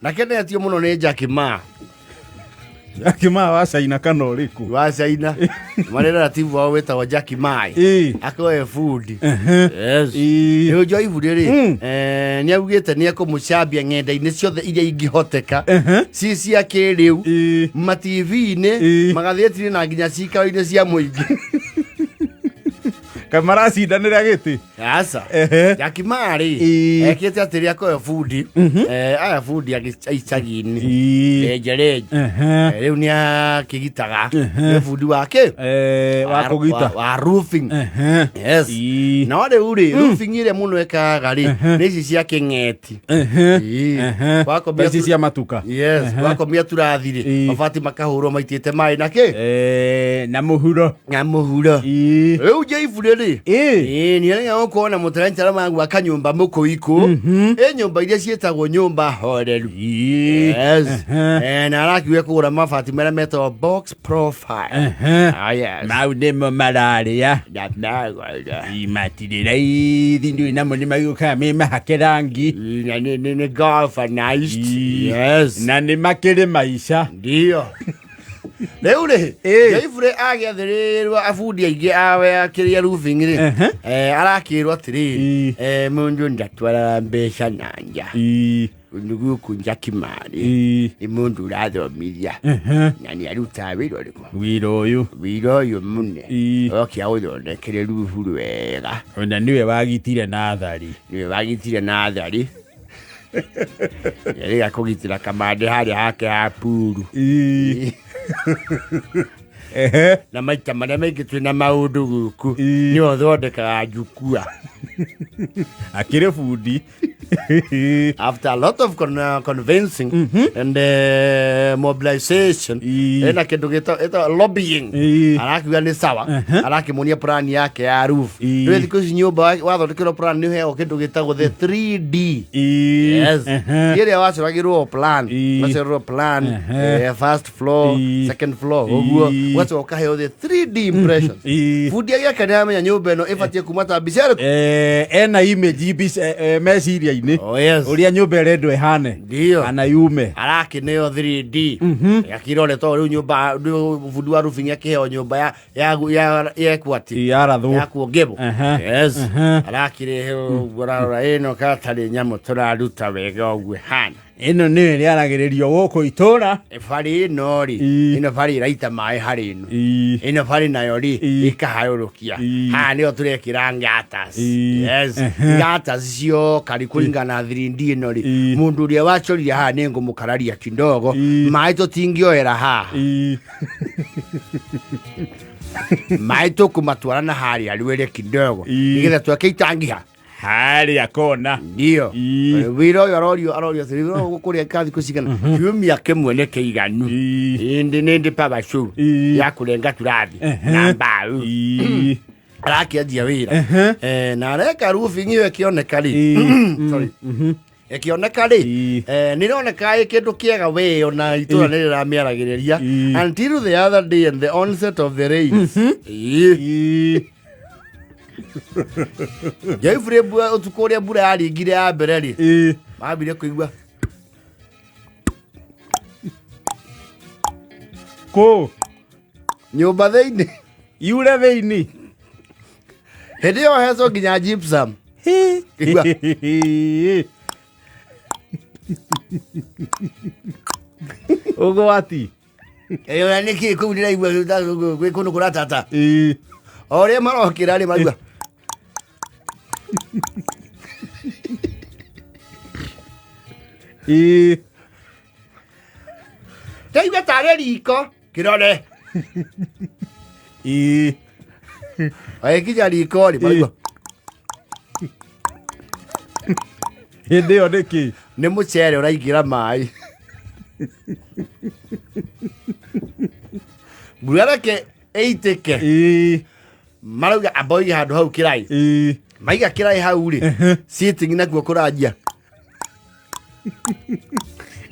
Ndakenetio mũno nĩ Jack Ma. Jack Ma wa China kana ũrĩkũ? Wa China. Marĩ relative wao wĩtagwo Jack Ma. Akoe bundi. Yes. Rĩu Joy Iburi rĩ, nĩ augĩte nĩ ekũmũcambia ng'enda-inĩ ciothe iria ingĩhoteka ci cia kĩrĩu, ma TV-inĩ, magathĩti-inĩ na nginya cikaro-inĩ cia mũingĩ. Kaĩ maracindanĩra gĩtĩ? Aca. Jack Ma rĩ, ekĩte atĩrĩ, akoe bundi, aya bundi a icagi-inĩ, renjerenje. Rĩu nĩ akĩgitaga, nĩ bundi wa kĩ? Wa kũgita. Wa roofing. Yes. No rĩu rĩ, roofing ĩrĩa mũno ĩkaga rĩ, nĩ ici cia kĩng'eti. Wakomia Ici cia matuka. Yes, wakomia turathi rĩ, mabati makahũrwo maitĩte maĩ na kĩ? Na mũhuro. Na mũhuro. Rĩu Jaiburi rĩ, ĩĩ nĩ arĩa gũkorwo na mũtaratara wa gwaka nyũmba mũkũikũ, ĩ nyũmba iria ciĩtagwo nyũmba horeru. Yes. Na arakiuga kũgũra mabati marĩa metagwo box profile. Ah, yes. Mau nĩmo mararĩa. Na magwara. Matirĩ raithi, ndũĩ namo nĩ magĩũkaga me mahake rangi. Na nĩ galvanized. Yes. Na nĩ makĩrĩ maica. Ndio. Rĩu rĩ, Jaibure agĩathĩrĩrwo abundi aingĩ a kĩrĩa roofing rĩ, arakĩrwo atĩrĩrĩ, mũndũ ndatwaraga mbeca na nja. Gũkũ Jack Ma rĩ, nĩ mũndũ ũrathomithia na nĩ arutaga wĩra ũrĩkũ? Wĩra ũyũ. Wĩra ũyũ mũne. Oke agũthondekere rubu rwega. Ona nĩwe wagitire nathari. Nĩwe wagitire nathari. Nĩarĩga kũgitĩra kamande harĩa hake ha puru. Na maita marĩa maingĩ twĩna maũndũ gũkũ, nĩwe ũthondekaga njukua. Akĩrĩ bundi. After a lot of convincing and mobilization, ena kindu gita ita lobbying, arakiuga nĩ sawa, arakĩmuonia plan yake ya roof. Rĩu thikũ ici nyũmba wathondekerwo plan nĩ ũheagwo kĩndũ gĩtagwo the 3D. Yes. Ĩrĩa wacoragĩrwo plan, wacorerwo plan, first floor, second floor, ũguo ũgacoka ũkaheo the 3D impressions. Bundi agĩaka nĩ aramenya nyũmba ĩno ĩbatiĩ kuma ta mbica ĩrĩkũ. Ena image mbica meciria-inĩ. Oh, yes. Ũrĩa nyũmba ĩrendwo ĩhane. Ndio. Kana yume. Arakĩneo 3D akĩrore, tondũ rĩu nyũmba rĩu bundi wa roofing akĩheo nyũmba ya equity. Yarathwo. Ya kuongebo. Yes. Arakĩrehe ũguo, ararora ĩno katarĩ nyamũ tũraruta wega ũguo ĩhana. Ĩno nĩyo ĩrĩaragĩrĩrio gũkũ itũra. Barĩ ĩno rĩ, ĩno barĩ ĩraita maĩ harĩ ĩno, ĩno barĩ nayo rĩ, ĩkahayũrũkia. Haha nĩho tũrekĩra gutters. Yes. Gutters cioka rĩ, kũringana na 3D ĩno rĩ, mũndũ ũrĩa wacorire haha nĩ ngũmũkararia kidogo. Maĩ tũtingĩoera haha, maĩ tũkũmatwara na harĩa rwere kidogo, nĩgetha twake itangi ha harĩa kona. Ndio. Wĩra ũyũ arorio atĩrĩ, wĩra ũyũ gũkũrĩa ka thikũ cigana? Kiumia kĩmwe nĩ kĩiganu. Ĩndĩ nĩ ndĩ power show ya kũrenga turathi na mbaũ. Arakĩanjia wĩra. Na areka roofing ĩyo ĩkĩoneka rĩ, sorry, ĩkĩoneka rĩ, nĩ ĩroneka ĩ kĩndũ kĩega we, ona itũra nĩ rĩramĩaragĩrĩria, until the other day and the onset of the rains. Jaibure mbura ũtukũ ũrĩa mbura yaringire ya mbere rĩ, mambire kũigua Kũ? Nyũmba thĩinĩ. Yure thĩinĩ. Hĩndĩ ĩyo hecwo nginya gypsum. Igua. Ũgwati. Ĩyo na nĩkĩ kũu ndĩraigua gwĩ kũndũ kũratata. O ũrĩa marokĩra rĩ, marigua ndaigua tarĩ riko kĩrore. Agĩkinya riko rĩ, marigua Hĩndĩ ĩyo nĩkĩ? Nĩ mũcere ũraingĩra maĩ. Mbura reke ĩitĩke. Marauga amba ũige handũ hau kĩraĩ. Maiga kĩraĩ hau rĩ, sitting nakuo kũranjia.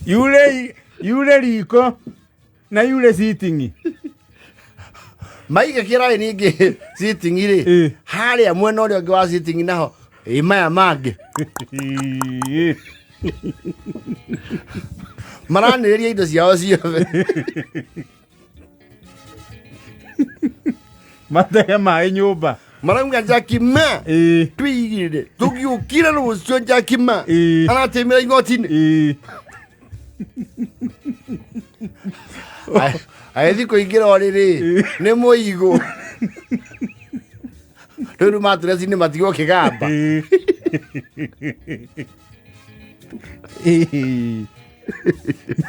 Yure yure riko na yure sitting. Maiga kĩraĩ ningĩ sitting rĩ, harĩa mwena ũrĩa ũngĩ wa sitting naho ĩ maya mangĩ. Maranĩrĩria indo ciao ciothe. Matege maĩ nyũmba. Marauga Jakima twĩigĩrĩre tũgĩũkire rũciũ Jakima aratĩmĩra igoti-inĩ. Agĩthiĩ kũingĩra ũrĩrĩ nĩ mũigũ rĩu matureci-inĩ matigwo kĩgamba.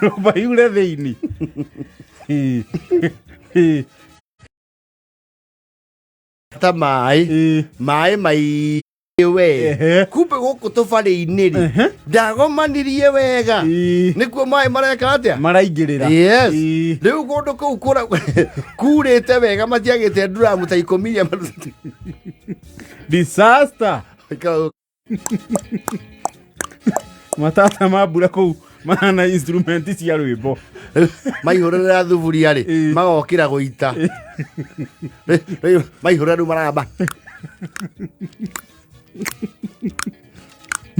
Nyũmba yure thĩinĩ. Ta maĩ maĩ mai we. Kumbe gũkũ tũbarĩ-inĩ rĩ, ndagomanirie wega. Nĩkuo maĩ mareka atĩa? Maraingĩrĩra. Yes. Rĩu kũndũ kũu kurĩte wega matiagĩte nduramu ta 10 iria marutĩte. Disaster. Matata ma mbura kũu mahana instrument cia rwĩmbo. Maihũrĩrĩra thuburia rĩ, magokĩra gũita. Rĩu maihũrĩra rĩu maramba.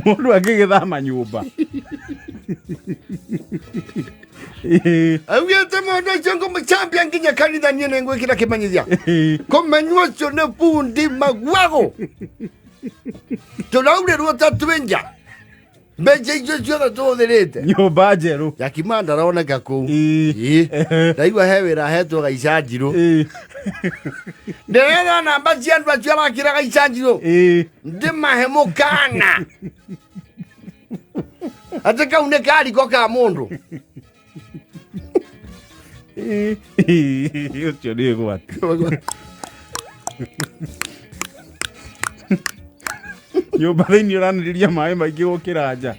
Mũndũ angĩgĩthama nyũmba. Augĩte mũndũ ũcio ngũmũcambia nginya kanitha niĩ nĩ ngwĩkĩra kĩmenyithia. Kũmenywo ũcio nĩ bundi maguagũ. Tũraurĩrwo ta twĩ nja. Mbeca icio ciothe tũhũthĩrĩte. Nyũmba njerũ. Jakima ndaroneka kũu. Ĩĩ. Ndaigua he wĩra ahetwo gaicanjirũ. Ndĩretha namba cia andũ acio arakĩra gaicanjirũ. Ndĩmahe mũkana. Atĩ kau nĩ kariko ka mũndũ. Ũcio nĩ ũgwati. Nyũmba thĩinĩ ũranĩrĩria maĩ maingĩ gũkĩra nja.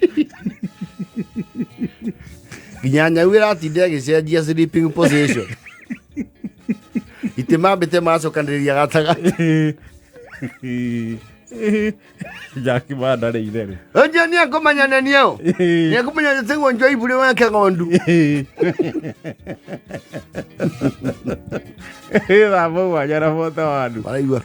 Nginya nyau ĩratinda ĩgĩcenjia sleeping position. Itĩ mambĩte macokanĩrĩria gatagatĩ. Jaki Manda nĩ itherũ. Ũcio nĩ akũmenya nĩ ũ. Nĩ akũmenya nĩ tiguo njoibure wake ng'ondu. Thaa 7 na 41. Maraigua.